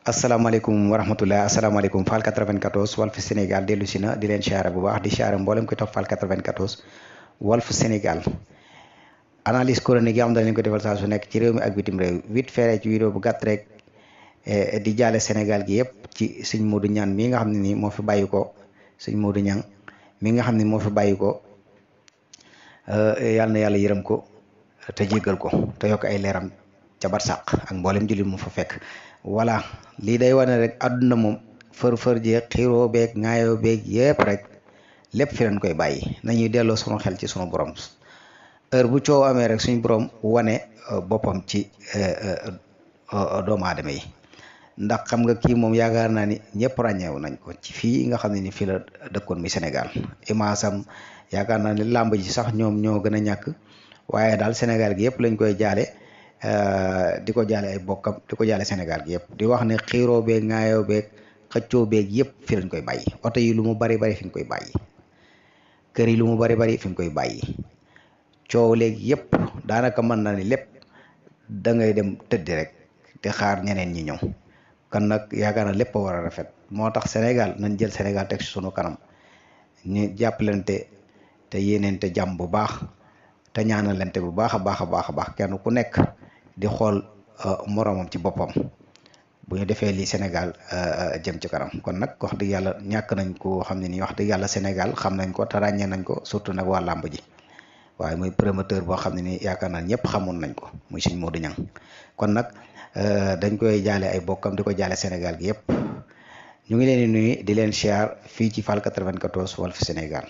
asalaamaaleykum wa rahmatulah asalaamaaleykum Fall 94 Walf Sénégal dellu si na di leen siyaare bu baax di siyaare mboolem koy topp Fall 94 Walf Sénégal analyse chronique yi am dañ leen ko defal saa su nekk ci réew mi ak bitim réew vite fait ci vidéo bu gàtt rek di jaale Sénégal gi yëpp ci sëñ Modou Niang mi nga xam ne nii moo fi bàyyi ko sëñ Modou Niang mi nga xam ne moo fi bàyyi ko yàlla na yàlla yërëm ko te jéggal ko te yokk ay leeram ca barsàq ak mboolem jullit mu fa fekk. voilà lii day wane rek àdduna moom fër jeeg xiiroo beeg ŋaayoo beeg yëpp rek lépp fi leen koy bàyyi nañuy delloo sunu xel ci sunu borom heure bu coow amee rek suñu borom wane boppam ci doomu aadama yi ndax xam nga kii moom yaakaar naa ni ñëpp ràññeewu nañ ko ci fii nga xam ne ni fii la dëkkoon mi Sénégal imaasam yaakaar naa ni làmb ji sax ñoom ñoo gën a ñàkk waaye daal Sénégal gi yëpp lañ koy jaale. Di ko jaale ay bokkam di ko jaale Sénégal gi yëpp di wax ne xiiroo beeg ŋaayoo beeg xëccoo beeg yëpp fi lañ koy bàyyi oto yi lu mu bari bari fi nga koy bàyyi kër yi lu mu bari bari fi nga koy bàyyi coow léegi yëpp daanaka mën na ni lépp da ngay dem tëddi rek te xaar ñeneen ñi ñëw kon nag yaakaar na lépp a war a rafet moo tax Sénégal nañ jël Sénégal teg ci sunu kanam ñu jàppalante te yéeneente jàmm bu baax te ñaanalante bu baax a baax a baax a baax kenn ku nekk di xool moroomam ci boppam bu ñu defee lii Sénégal jëm ci kanam kon nag wax dëgg yàlla ñàkk nañ ko xam ne nii wax dëgg yàlla Sénégal xam nañ ko te ràññee nañ ko surtout nag waa làmb ji waaye muy promoteur boo xam ne nii yaakaar naa ñëpp xamoon nañ ko muy Sëñ Modou Niang kon nag dañ koy jaale ay bokkam di ko jaale Sénégal gi yëpp ñu ngi leen di nuyu di leen siyaar fii ci Fall 94 Walf Sénégal.